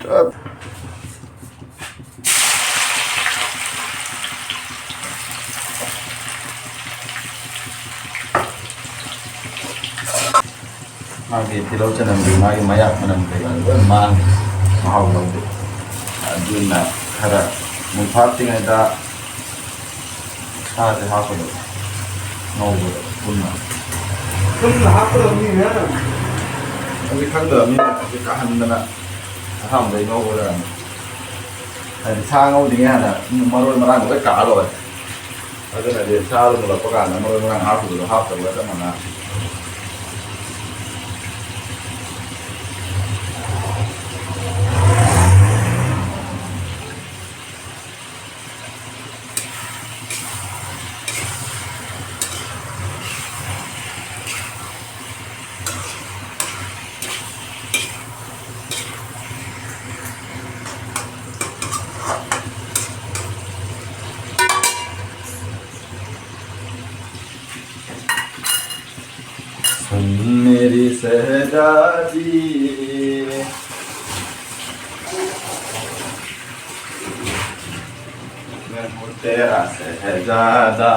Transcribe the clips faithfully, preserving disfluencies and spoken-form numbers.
ꯃꯥꯒꯤ ꯇꯤꯜꯍꯧ ꯆꯅꯝꯒꯤ ꯃꯥꯒꯤ ꯃꯌꯥꯛ ꯃꯅꯝ ꯀꯩꯀꯥ ꯂꯣꯏ ꯃꯥꯡꯉꯤ, ꯃꯍꯥꯎ ꯂꯧꯗꯦ꯫ ꯑꯗꯨꯅ ꯈꯔ ꯃꯨꯟꯐꯥꯠꯇ꯭ꯔꯤꯉꯩꯗ ꯁꯥꯁꯦ ꯍꯥꯞꯄꯗꯣ ꯉꯧꯕꯗꯣ ꯄꯨꯟꯅ꯫ ꯄꯨꯟꯅ ꯍꯥꯞꯀꯗꯕꯅꯤꯅꯦ꯫ ꯍꯧꯖꯤꯛ ꯈꯪꯗꯕ ꯃꯤꯅ ꯍꯧꯖꯤꯛ ꯀꯥꯍꯟꯗꯅ ꯑꯍꯥꯟꯕꯗꯩ ꯉꯧꯕꯗ ꯍꯥꯏꯗꯤ ꯁꯥ ꯉꯧꯗ꯭ꯔꯤꯉꯩ ꯍꯥꯟꯅ ꯃꯔꯣꯏ ꯃꯔꯥꯡ ꯂꯣꯏ ꯀꯥ ꯂꯣꯏꯔꯦ꯫ ꯑꯗꯨꯅꯗꯤ ꯁꯥꯗꯣ ꯃꯨꯜꯂꯛꯄ ꯀꯥꯟꯗ ꯃꯔꯣꯏ ꯃꯔꯥꯡ ꯍꯥꯞꯈꯤꯕꯗꯣ ꯍꯥꯞꯇꯕꯒ ꯆꯞ ꯃꯥꯟꯅ꯫ सुन मेरी शहजादी, मैं हूँ तेरा शहजादा।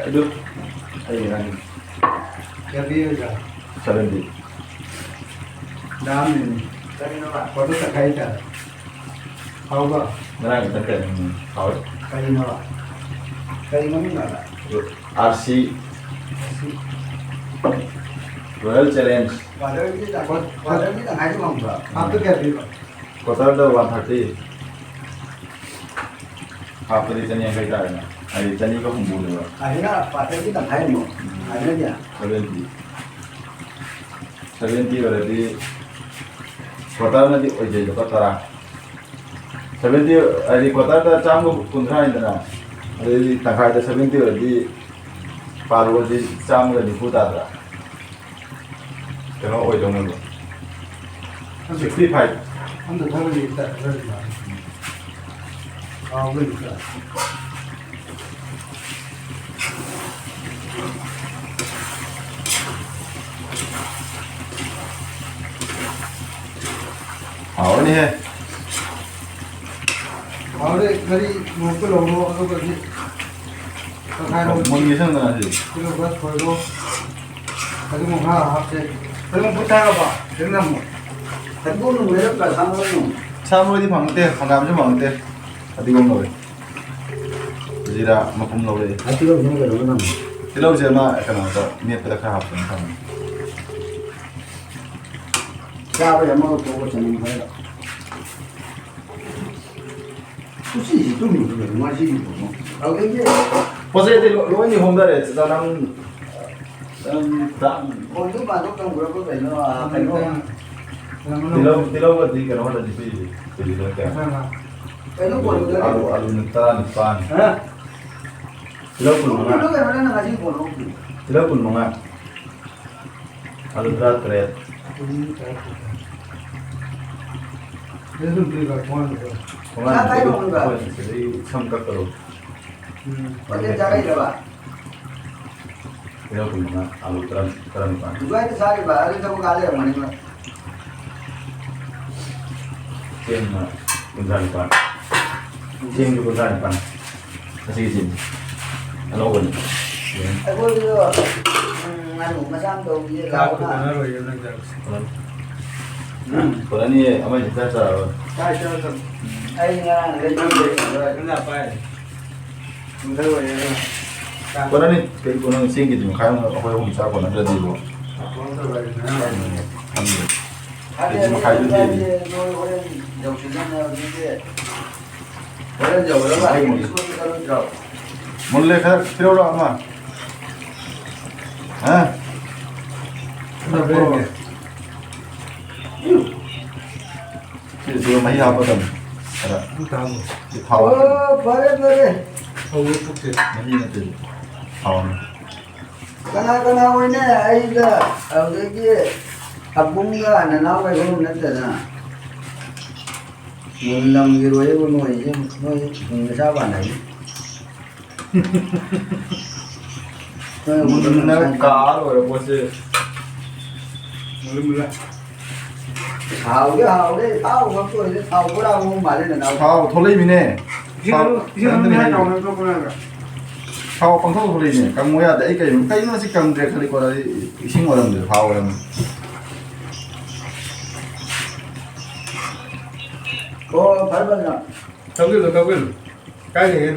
ꯑꯗꯨ ꯑꯩ ꯉꯥꯡ ꯀꯌꯥ ꯄꯤꯔꯒ? ꯁꯚꯦꯟꯇꯤ꯫ ꯗꯥꯝꯅꯤꯅꯦ꯫ ꯀꯔꯤꯅꯣꯕ? ꯀꯣꯇꯔ ꯇꯪꯈꯥꯏ ꯇꯥꯔꯦ꯫ ꯍꯥꯎꯕ? ꯉꯔꯥꯡ ꯈꯤꯇꯪ ꯀꯩꯅꯣ, ꯎꯝ, ꯍꯥꯎꯋꯦ꯫ ꯀꯔꯤꯅꯣꯕ? ꯀꯔꯤ ꯃꯃꯤꯡꯅꯣꯕ? ꯑꯗꯨ R C. R C. Royal challenge. ꯀ꯭ꯋꯥꯇꯔꯒꯤ ꯇꯪꯈꯥꯏ-, ꯀ꯭ꯋꯥꯇꯔꯒꯤ ꯇꯪꯈꯥꯏꯁꯨ ꯐꯪꯕ꯭ꯔꯣ? ꯎꯝ꯫ ꯍꯥꯞꯇ ꯀꯌꯥ ꯄꯤꯕ? ꯀ꯭ꯋꯥꯇꯔꯗ ꯋꯥꯟ ꯊꯥꯔꯇꯤ꯫ ꯍꯥꯞꯄꯗꯤ ꯆꯅꯤ ꯌꯥꯡꯈꯩ ꯇꯥꯔꯦꯅ꯫ ꯍꯥꯏꯗꯤ ꯆꯅꯤꯒ ꯍꯨꯝꯐꯨꯅꯦꯕ꯫ ꯑꯁꯤꯅ ꯀ꯭ꯋꯥꯇꯔꯒꯤ ꯇꯪꯈꯥꯏ ꯑꯃꯨꯛ꯫ ꯎꯝ꯫ ꯑꯗꯨꯅꯗꯤ? ꯁꯚꯦꯟꯇꯤ꯫ ꯁꯚꯦꯟꯇꯤ ꯑꯣꯏꯔꯗꯤ ꯀ꯭ꯋꯥꯇꯔꯅꯗꯤ ꯑꯣꯏꯖꯩ, ꯂꯨꯄꯥ ꯇꯔꯥ꯫ ꯁꯚꯦꯟꯇꯤ ꯍꯥꯏꯗꯤ ꯀ꯭ꯋꯥꯇꯔꯗ ꯆꯥꯝꯃꯒ ꯀꯨꯟꯊ꯭ꯔꯥꯅꯤꯗꯅ, ꯑꯗꯩꯗꯤ ꯇꯪꯈꯥꯏꯗ ꯁꯚꯦꯟꯇꯤ ꯑꯣꯏꯔꯗꯤ ꯄꯥꯔꯣꯗꯤ ꯆꯥꯝꯃꯒ ꯅꯤꯐꯨ ꯇꯥꯗ꯭ꯔꯥ? ꯀꯩꯅꯣ ꯑꯣꯏꯗꯧꯅꯦꯕ꯫ Sixty five. ꯑꯝꯇ ꯊꯥꯒꯠꯂꯤ ꯇꯠꯈ꯭ꯔꯗꯤ ꯃꯥ꯫ ꯀꯥꯎꯕꯅꯤ ꯈꯔ꯫ ꯍꯥꯎꯔꯅꯤꯍꯦ꯫ ꯍꯥꯎꯔꯦ, ꯉꯥꯔꯤ ꯃꯣꯔꯣꯛꯇꯣ ꯂꯧꯔꯣ, ꯑꯗꯨꯒ ꯁꯤ ꯇꯪꯈꯥꯏ ꯂꯧꯔꯣ꯫ ꯃꯨꯟꯒꯦ ꯁꯪꯗꯅ ꯁꯤ꯫ ꯀꯤꯂꯣ ꯈꯔ ꯁꯣꯏꯔꯣ꯫ ꯐꯗꯤꯒꯣꯝ ꯈꯔ ꯍꯥꯞꯁꯦ꯫ ꯐꯗꯤꯒꯣꯝ ꯐꯨꯠ ꯊꯥꯔꯕ? ꯐꯗꯤꯒꯣꯝ ꯅꯝꯃꯣ꯫ ꯐꯗꯤꯒꯣꯝ ꯅꯝꯃꯣ, ꯂꯩꯔꯛ ꯀ ꯁꯥ ꯃꯔꯣꯏ ꯅꯝꯃꯣ꯫ ꯁꯥ ꯃꯔꯣꯏꯗꯤ ꯐꯪꯉꯛꯇꯦ, ꯍꯪꯒꯥꯝꯁꯨ ꯐꯪꯉꯛꯇꯦ꯫ ꯐꯗꯤꯒꯣꯝ ꯂꯧꯔꯦ꯫ ꯖꯤꯔꯥ ꯃꯄꯨꯝ ꯂꯧꯔꯦ꯫ ꯑ, ꯇꯤꯜꯍꯧꯁꯤꯅ ꯀꯩꯗꯧꯕ ꯅꯝꯃꯣ? ꯇꯤꯜꯍꯧꯁꯦ ꯑꯃ ꯀꯩꯅꯣꯗ ꯃꯦꯠꯄꯗ ꯈꯔ ꯍꯥꯞꯄꯅꯤ ꯊꯝꯃꯦ꯫ ꯆꯥꯕ ꯌꯥꯝ ꯃꯔꯣꯛ ꯊꯣꯛꯄ ꯆꯅꯝ ꯈꯔꯒ꯫ ꯎꯆꯤꯁꯤ ꯇꯨꯝꯃꯤꯕ ꯀꯩꯅꯣ ꯉꯁꯤꯒꯤ ꯄꯣꯠꯅꯣ? ꯑꯗꯨꯗꯒꯤ ꯄꯣꯠ ꯆꯩꯗꯤ ꯂꯣ-, ꯂꯣꯏꯅ ꯍꯣꯡꯗꯔꯦ꯫ ꯆꯅꯝ, ꯆꯅꯝ, ꯆꯥꯡ꯫ ꯐꯣꯟꯗꯨ ꯄꯥꯟꯊꯣꯛ ꯊꯝꯈ꯭ꯔꯕ ꯀꯩꯅꯣ? ꯑꯥ, ꯀꯩꯅꯣ? ꯇꯤꯜꯍꯧ, ꯇꯤꯜꯍꯧꯒꯗꯤ ꯀꯩꯅꯣ ꯈꯛꯇꯗꯤ ꯄꯤꯔꯤ꯫ ꯀꯦꯖꯤꯗ ꯀꯌꯥ? ꯀꯩꯅꯣ ꯀꯣꯟꯅꯗꯔꯦ꯫ ꯑꯂꯨ, ꯑꯂꯨꯅ ꯇꯔꯥꯅꯤꯄꯥꯟ꯫ ꯍꯥ? ꯇꯤꯜꯍꯧ ꯀꯨꯟꯃꯉꯥ꯫ ꯀꯩꯅꯣ ꯅꯪ ꯉꯁꯤ ꯀꯣꯟꯅ ꯍꯧꯗ꯭ꯔꯤ? ꯇꯤꯜꯍꯧ ꯀꯨꯟꯃꯉꯥ꯫ ꯑꯗꯨ ꯇꯔꯥꯇꯔꯦꯠ꯫ ꯎꯝ, ꯇꯔꯥꯇꯔꯦꯠ꯫ ꯑꯗꯨ ꯑꯗꯨꯝ ꯄꯤꯕ ꯈꯣꯡꯍꯥꯝꯗꯣ꯫ ꯈꯣꯡꯍꯥꯝ ꯆꯥꯛ ꯀꯥꯏ ꯊꯣꯡꯉꯤꯕ? ꯑꯩꯈꯣꯏ ꯁꯤꯗꯩ ꯁꯝ ꯀꯛꯄꯗꯣ꯫ ꯎꯝ꯫ ꯍꯣꯇꯦꯜ ꯆꯥꯔꯛꯏꯔꯕ? ꯀꯤꯂꯣ ꯀꯨꯟꯃꯉꯥ, ꯑꯂꯨ ꯇꯔꯥ, ꯇꯔꯥꯅꯤꯄꯥꯟ꯫ ꯑꯗꯨꯋꯥꯏꯗ ꯆꯥꯔꯤꯕ? ꯑꯗꯨ ꯊꯕꯛ ꯑꯥ ꯂꯩꯔꯝꯒꯅꯤꯕ꯫ ꯆꯦꯡꯅ ꯀꯨꯟꯊ꯭ꯔꯥ ꯅꯤꯄꯥꯟ꯫ ꯆꯦꯡꯁꯨ ꯀꯨꯟꯊ꯭ꯔꯥ ꯅꯤꯄꯥꯟ꯫ ꯑꯁꯤꯒꯤ ꯆꯦꯡꯁꯦ ꯑꯅꯧꯕꯅꯤ꯫ ꯑꯩꯈꯣꯏꯁꯨ, ꯎꯝ, ꯉꯥꯅꯨ ꯃꯆꯥ ꯑꯃ ꯇꯧꯕꯤꯌꯦ, ꯆꯥꯛ ꯂꯥꯛꯑꯣꯅ꯫ ꯀꯣꯟꯅꯔꯣꯏꯌꯦ ꯅꯪ ꯆꯥꯛꯁꯦ꯫ ꯎꯝ꯫ ꯀꯣꯟꯅꯅꯤꯌꯦ, ꯑꯃꯅꯤ ꯆꯥꯛ ꯆꯥꯔꯣꯏ꯫ ꯆꯥꯏ, ꯆꯥꯏ, ꯆꯥꯏ꯫ ꯑꯩ ꯉꯔꯥꯡ ꯂꯩꯕꯤꯌꯦ꯫ ꯅꯪ ꯆꯥꯛ ꯄꯥꯏ꯫ ꯀꯣꯟꯅꯅꯤ꯫ ꯀꯩ ꯀꯣꯟꯅꯅꯤ? ꯆꯦꯡ ꯀꯦꯖꯤ ꯃꯈꯥꯏ ꯑꯃ ꯑꯩꯈꯣꯏ ꯑꯍꯨꯝ ꯆꯥ ꯀꯣꯟꯅꯗ꯭ꯔꯗꯤꯕꯣ꯫ ꯈꯪꯗꯦ꯫ ꯀꯦꯖꯤ ꯃꯈꯥꯏꯗꯨꯗꯤ꯫ ꯃꯨꯜꯂꯦ, ꯈꯔ ꯄꯤꯔꯛꯎꯔꯣ ꯑꯃ? ꯍꯥ? ꯁꯤꯁꯨ ꯃꯍꯤ ꯍꯥꯞꯄꯗꯕꯅꯤ꯫ ꯈꯔ꯫ ꯑꯝꯇ ꯍꯥꯞꯄꯣ꯫ ꯁꯤ ꯊꯥꯎ꯫ ꯑꯣ, ꯐꯔꯦ, ꯐꯔꯦ꯫ ꯍꯧꯔꯦ ꯄꯨꯛꯁꯦ꯫ ꯃꯍꯤ ꯅꯠꯇꯦ꯫ ꯊꯥꯎꯅꯤ꯫ ꯀꯅꯥ ꯀꯅꯥ ꯑꯣꯏꯅꯦ? ꯑꯩꯒ ꯑꯗꯨꯗꯒꯤ ꯑꯕꯨꯡꯒ ꯅꯅꯥꯎ ꯂꯩꯕ ꯅꯠꯇꯅ꯫ ꯃꯨꯟꯂꯝꯈꯤꯔꯣꯏꯕꯨ ꯅꯣꯏꯁꯦ, ꯅꯣꯏ ꯍꯤꯡꯅ ꯆꯥ ꯃꯥꯟꯅꯩ꯫ ꯃꯨꯟꯅ ꯀꯥ ꯂꯣꯏꯔ ꯄꯣꯠꯁꯦ꯫ ꯃꯨꯜꯂꯦ, ꯃꯨꯜꯂꯦ꯫ ꯍꯥꯎꯗꯤ ꯍꯥꯎꯔꯦ, ꯊꯥꯎ ꯈꯛꯇ ꯑꯣꯏꯔꯦ, ꯊꯥꯎ ꯕꯣꯔꯥ ꯑꯃꯨꯛ ꯃꯥꯜꯂꯦ ꯅꯅꯥꯎ꯫ ꯊꯥꯎ ꯊꯣꯛꯂꯛꯏꯃꯤꯅꯦ꯫ ꯏꯁꯤꯡ ꯑꯗꯨꯝ, ꯏꯁꯤꯡ ꯑꯗꯨꯝ ꯊꯥꯎ ꯌꯥꯏ ꯅꯠꯇ꯭ꯔꯣ ꯄꯨꯔꯥꯒ? ꯊꯥꯎ ꯄꯪꯊꯣꯛ ꯊꯣꯛꯂꯛꯏꯅꯦ, ꯀꯪꯉꯨ ꯌꯥꯗꯦ꯫ ꯑꯩ ꯀꯩꯅꯣ, ꯀꯩꯅꯣ ꯁꯤ ꯀꯪꯗ꯭ꯔꯦ ꯈꯜꯂꯤꯀꯣ, ꯑꯗꯩ ꯏꯁꯤꯡ ꯑꯣꯏꯔꯝꯗ꯭ꯔꯦ, ꯊꯥꯎ ꯑꯣꯏꯔꯝꯃꯦ꯫ ꯑꯣ, ꯐꯔꯦ, ꯐꯔꯦ, ꯅꯅꯥꯎ꯫ ꯊꯧꯖꯤꯜꯂꯨ, ꯊꯧꯖꯤꯜꯂꯨ꯫ ꯀꯥꯏ ꯂꯩꯒꯦ?